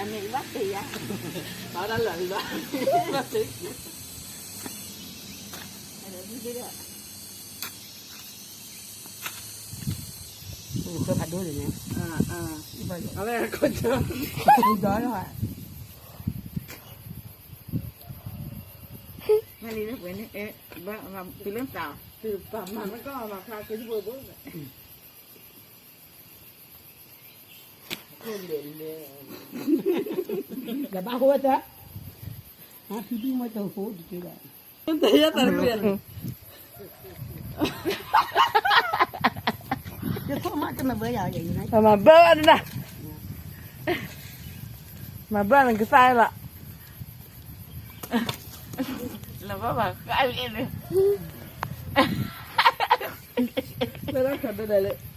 အမ့ၢ်ဘၣ်တ့ယါ, ဘၣ်ဒၣ်လၢလၢ, ဘၣ်တ့, အိၣ်ဃဲဖးဒိၣ်န့ၣ်, အဝဲ, ဒီလီၤ, မ့ၢ်လံလၢပှဲၤန့ၣ်, ဘၣ်, တုၤလၢသး, တုၤပာ်မၤမ့ၢ်ကီၢ်မၤဖျါက့ၤတဘိဘိ, ယဘၣ်ဟိဝဲတၢ်, ဖံဘံၣ်မ့ၢ်တဟိတက့ၢ်ဒီး, တယဲၢ်တၢ်တမ့ၢ်, ယဆိကမိၣ်ကမၤဘၢယၤ, မၤဘၢဘၣ်နဒၣ်, မၤဘၢနကစၢ်လီၤ, လၢဘၣ်ဘၣ်ဃးလံန့ၣ်, လၢခီဒၢဒၣ်လၢ